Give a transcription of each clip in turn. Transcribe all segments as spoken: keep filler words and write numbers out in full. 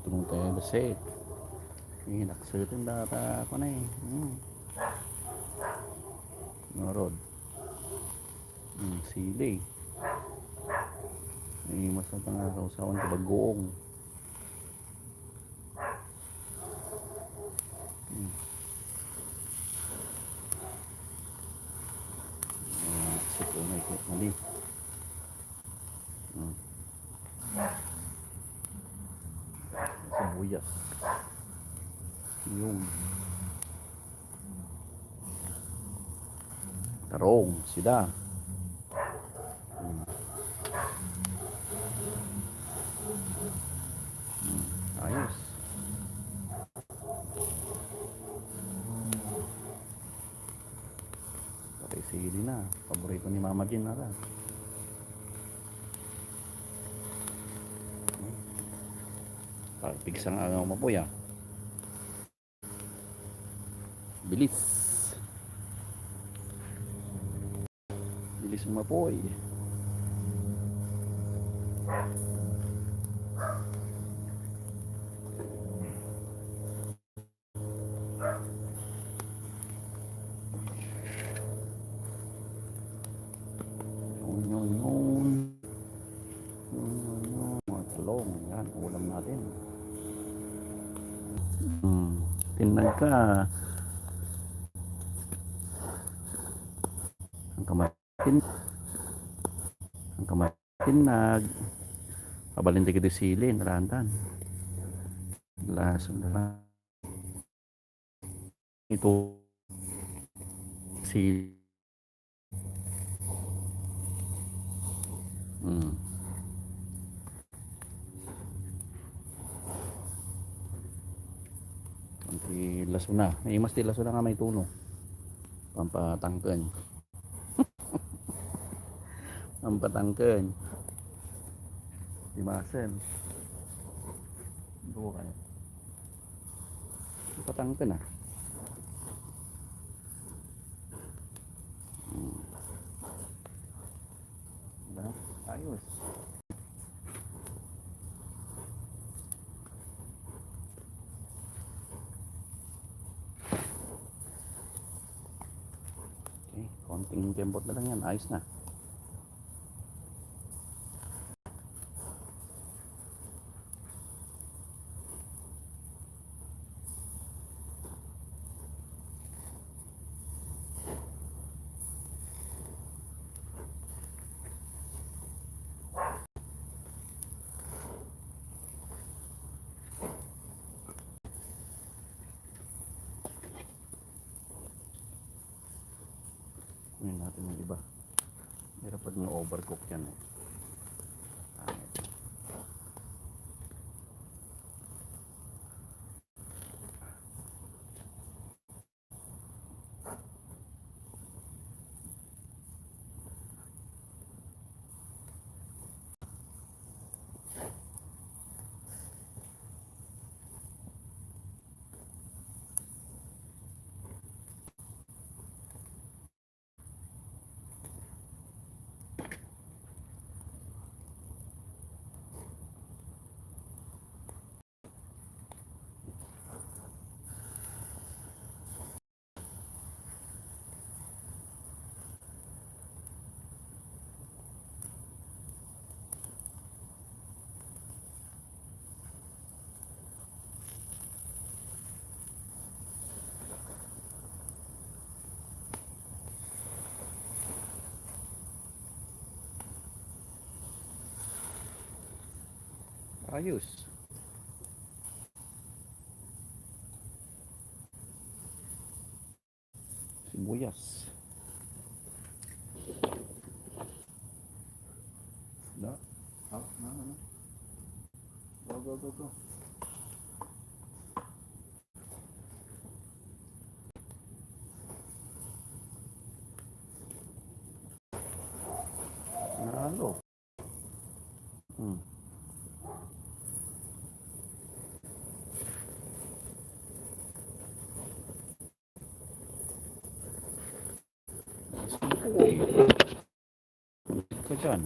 Tulong tayo, basit. Eh, nakseten data ako na eh. Hmm. Narod. Hmm, sili. Eh, mas matanga kausawan ko bagoong. Hmm. Ah, sipon na ito. Mali. Hmm. Sibuyas. Yun. Tarong, sida. Hmm. Hmm, ayos. Pati sili na. Paborito ni Mama Jean, nara. Pagpigsa nga nga umapoy, ah. Bilis. Bilis umapoy. Yun, yun, yun. Yun, yun, yun. Mga talong. Yan, ulam natin. Hmm. Tinag ka. Ang kamay. Tin-, ang kamay. Tinag. Pabalin ti kiti sili, narantan. Lasa na lang. Ito. Si. Hmm. Ang ti lasuna. Naimas ti lasuna nga maituno. Pampatangken. Pampatangken. Imasen. Bukan. Pampatangken, ah. Hmm. Diba? Ayos. Okay, konting kembot na lang yan. Ayos na. Kunin natin yung iba. Hirap pag na-overcook yan eh. Pangit. Ayos. Sibuyas. Da. Ah, na, na. Go, go, go, go. Nalo. Hmm. Ka dyan.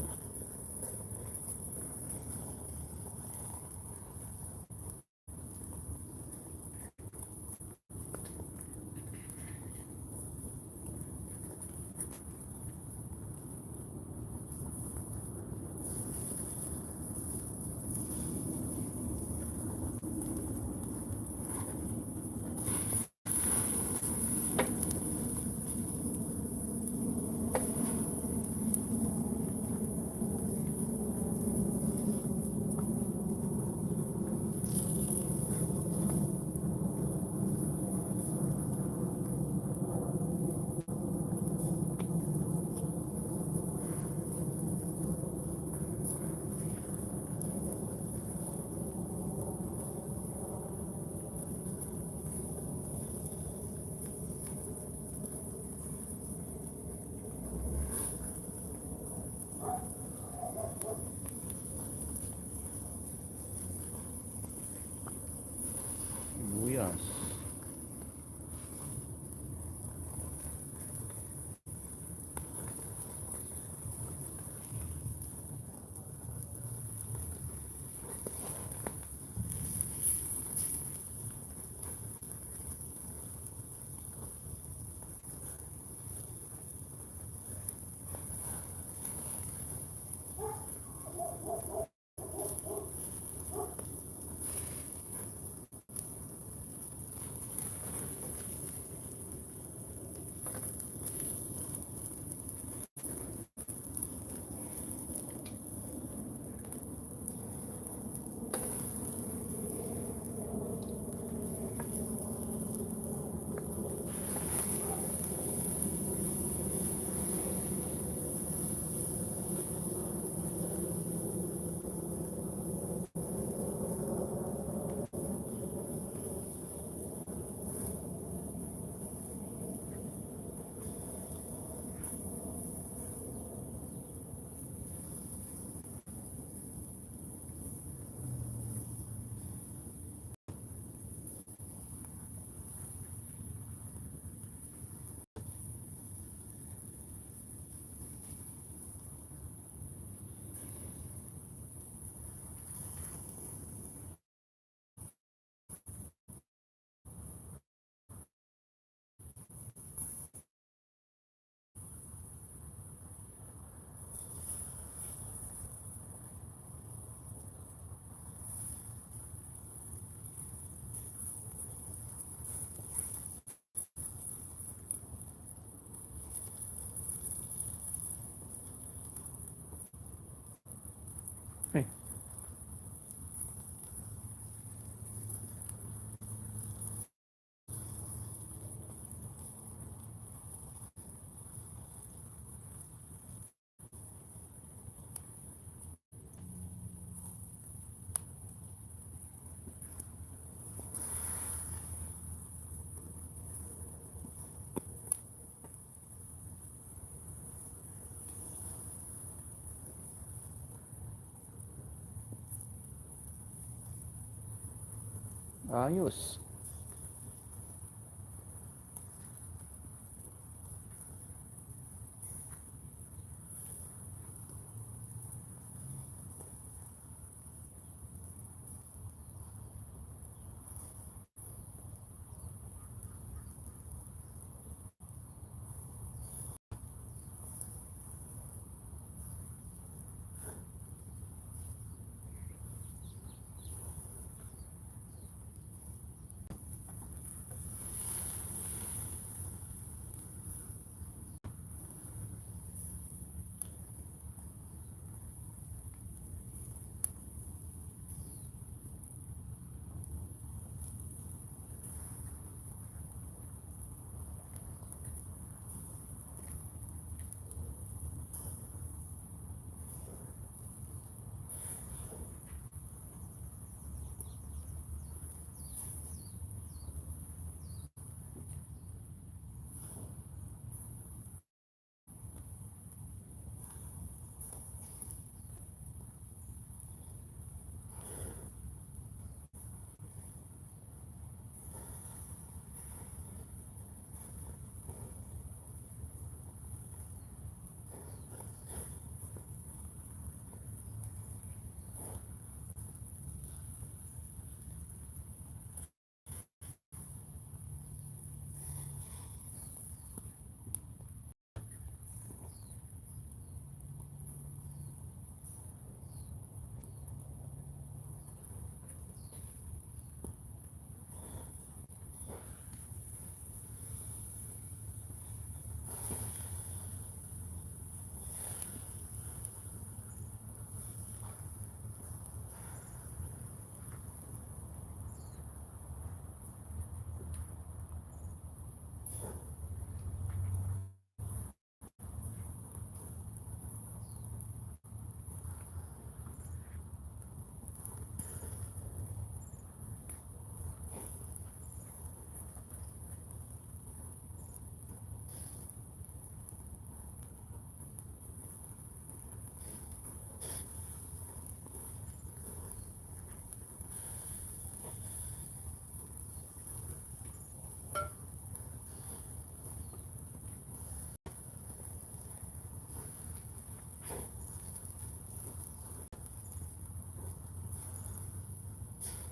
Ayos.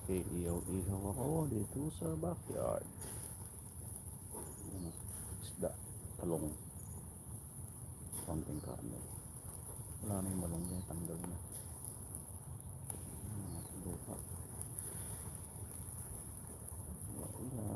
Okay, ihaw-ihaw ako dito sa backyard. Ano, isda, talong, konting karne. Wala na yung balong niya, tanggal na. Ano, lupa. Wala.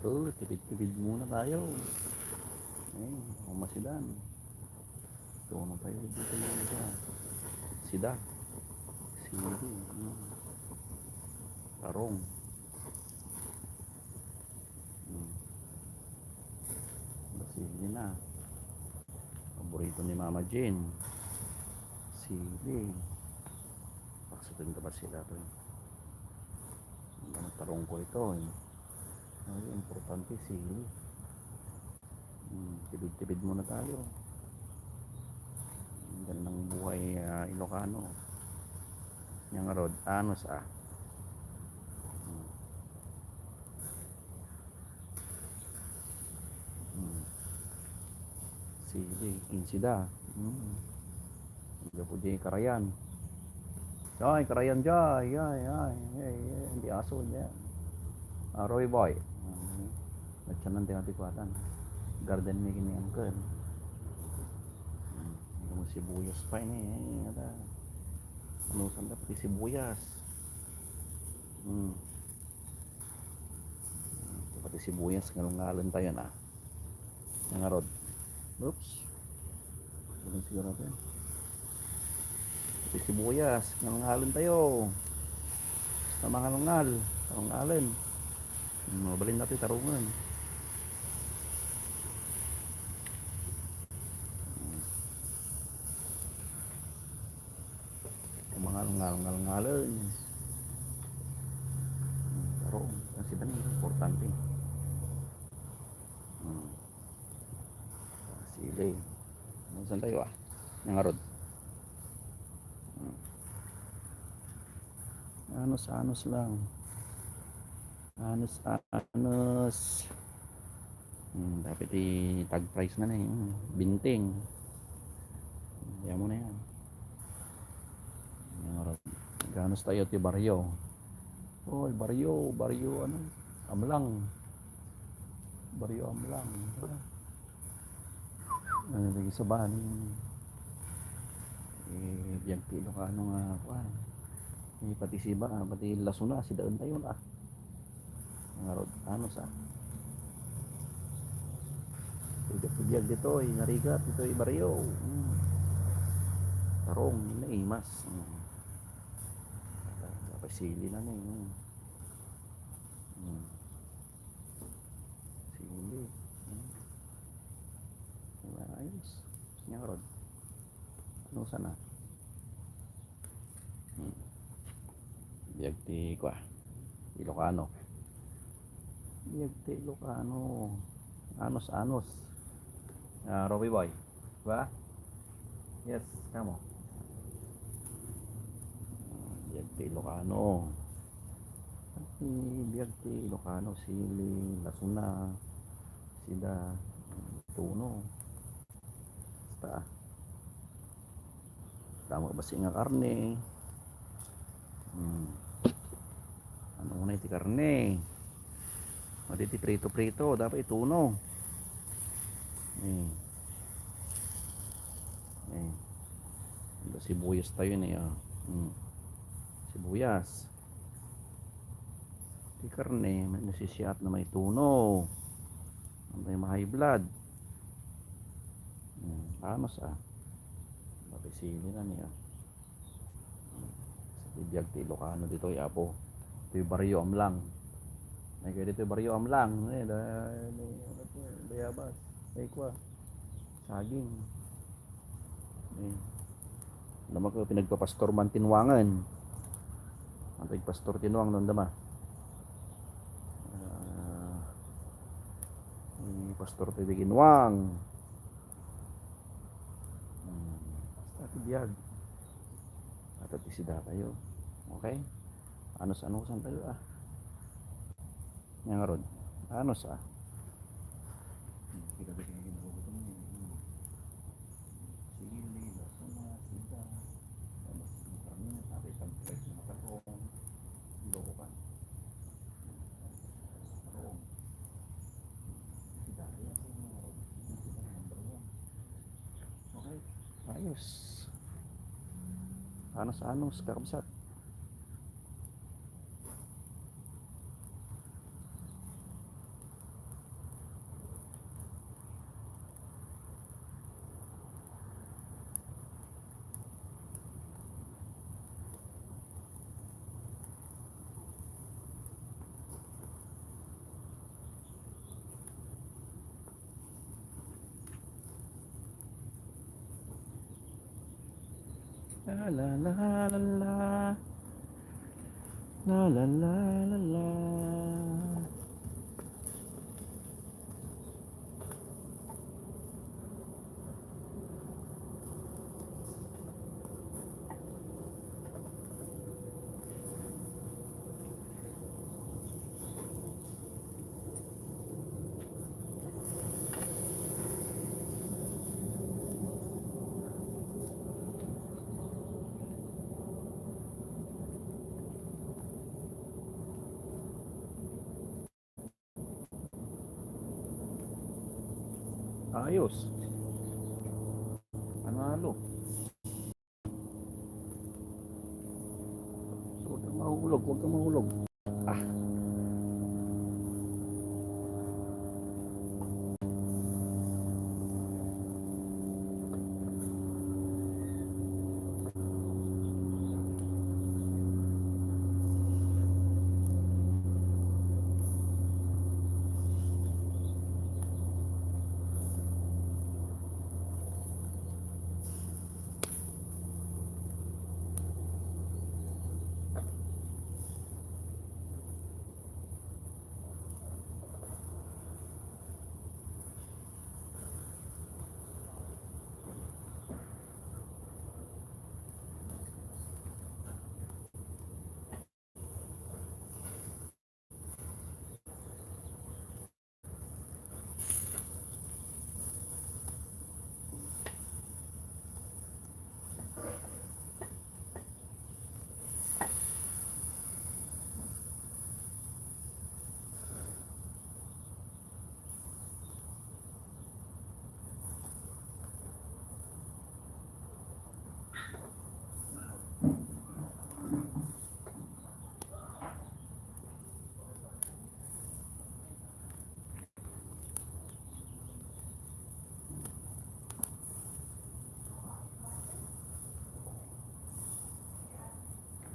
Oh, tipid-tipid muna tayo. Eh, umasidan. Ito na tayo dito yung isa. Sida. Sili. Hmm. Tarong. Hmm. Sili na. Paborito ni Mama Jane. Sili. Paksitan ka ba sila to? Ang tarong ko ito eh. Ay, importante, sili. Hmm, tipid-tipid muna tayo. Ang gandang buhay, ah, Ilocano. Yang rod, anos, ah. Hmm. Hmm. Sili, kinsi da. Hmm. Gapu di karayan. Ay, karayan di, ay, ay, ay, ay, ay, di aso di. Ah, Roy Boy. Hmm. Natsanan di nga di kuwatan. Garden ni kini uncle. Hmm. Yung sibuyas pa ini, eh, ada. Ano, saan ka pati sibuyas? Hmm. Pati sibuyas, ngalungalen tayo na. Nangarod. Oops. Ano siguro natin? Pati sibuyas, ngalungalen tayo. Basta mangalungal, ngalungalen. Hmm, mabalin natin tarungan. Hmm. Mangalungal, ngalungalen. Hmm, tarong. Kasi ba importante? Hmm. Sili. Ano, saan tayo, ah? Nangarod. Hmm. Anos-anos lang. Anos-anos. Hmm, dapat i-tag price na na eh. Hmm, binting. Yan mo na yan. Nangarod. Ganos tayo ti baryo. Oy, baryo, baryo, ano? Amlang. Baryo Amlang. Ano lagi sa bahan? Eh, biag ti Ilocano nga, kuwan. Eh, pati siba, ah, pati lasuna, sidaen tayo na. Ngarod, ano sa? Biag, biag dito, eh, narigat, dito, eh, baryo. Hmm. Tarong, naimas. Hmm. Dapat sili na ni. Hmm. Hmm. Sili. Hmm. Diba? Ayos. Nya rod. Ano sana? Hmm. Biag ti, kwa, Ilocano. Biag ti Ilocano. Anos-anos. Ah, Robbie Boy. Diba? Yes, kamo. Biag ti Ilocano. Biag ti Ilocano, sili, lasuna, sida, tuno. Basta, ah. Damo basi nga karne. Hmm. Ano na iti karne? Madi ti prito-prito, dapat ituno. Eh. Eh. Sibuyas tayo ni, ah. Hmm. Sibuyas. Ti karne, may nasisiat na may tuno. May ma-high blood. Hmm. Anos, ah. Dapat sili na niya. Sa biag ti Ilocano ditoy, Apo. Itoy Barrio Amlang. Ay, kaya ditoy Barrio Amlang. Eh, da, da, ano to, bayabas. Ay, kwa. Saging. Eh. Naman ko pinagpapastor man tinuangan. Ang pastor tinuang nun dama. Ah, eh, pastor ti biginwang. Hmm. Basta ti biag. At at isida kayo. Okay? Anos-anosan tayo, ah. Yan nga rod. Anos, ah. Kita-kita yung ginagawa ko. Sili, lasuna, sida. Tapos, yung karne, sabi, pag-fry sa makaroon. Loko ka. Okay. Ayos. Anos-anos, kakabsat. La, la, la, la, la. La, la, la, la, la. Ayos. Panalo. Huwag kang mahulog, huwag kang mahulog. Ah.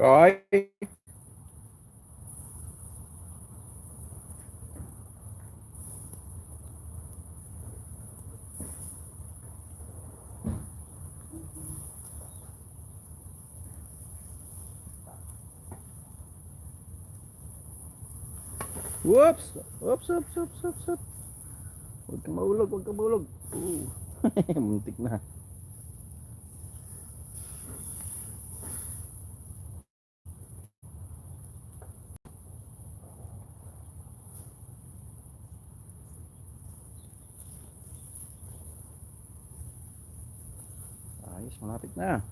Ay. Whoops! Whoops, whoops, whoops, whoops, whoops. Huwag kang mahulog, huwag kang mahulog. Oo. Muntik na. Ayos, malapit na.